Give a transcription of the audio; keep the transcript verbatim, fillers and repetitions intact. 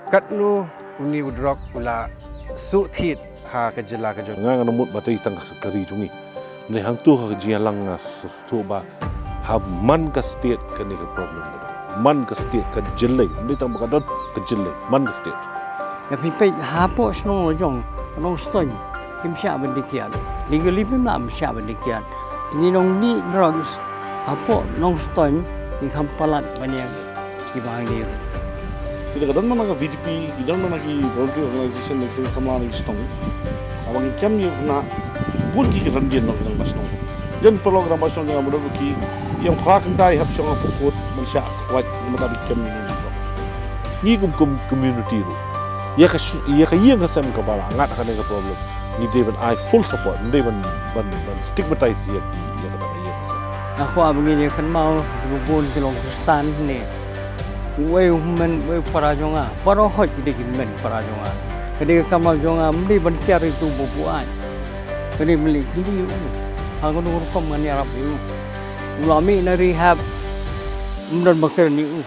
Katno une u drug u la suh thied ha ka jylla ka jong. Nga nga mut ba tei tang ka ri jong ngi. Nde hangtu ha ka jingïalang nga sngewthuh ba ha man ka state kane ka problem ka don. Man ka state ka jyllei. Nde tang ba ka don ka jyllei. Man ka state. Nga phi peit hapoh shnong la jong, Nongstoiñ, kim shah ban dei kiad. Legally phim lah ban shah ban dei kiad. Ngi nong mih drugs hapoh Nongstoiñ, ngi kham palat ban ïa kiba hangne. Ki da ka don mana ka V D P, ki don mana ki voluntary organization, ngi seng samla ngi shnong. Aba ngi kem ïa na bun ki ki randien nong nang ba shnong. Jen paralok nang ba shnong ngi aba don ki ïang phra kyntai hap shong hapoh court ban shah kwat ngi mata bi kem ngi nong. Ngi kum kum community ruh. Ïa ka shu- ïa ka ïing ka sem kaba la ngat ha kane ka problem. Ngi dei ban ai full support, ngi dei ban ban ban stigmatize ïa ki ïa ka ïing ka sem. Nga kwah ba ngin ïa kynmaw ba bun ki long Khristan ne. Uwei u hynmen uwei u para jong nga. Baroh hoid ki dei ki hynmen para jong nga. Ka dei ka kamram jong nga, ym dei ban tiar ïa uto uba buaid. Ka dei ban leit khyndiat ïa u. Ha kano ka rukom ngan ïarap ïa u. U la mih na rehab. Ym don ba kren ïa u.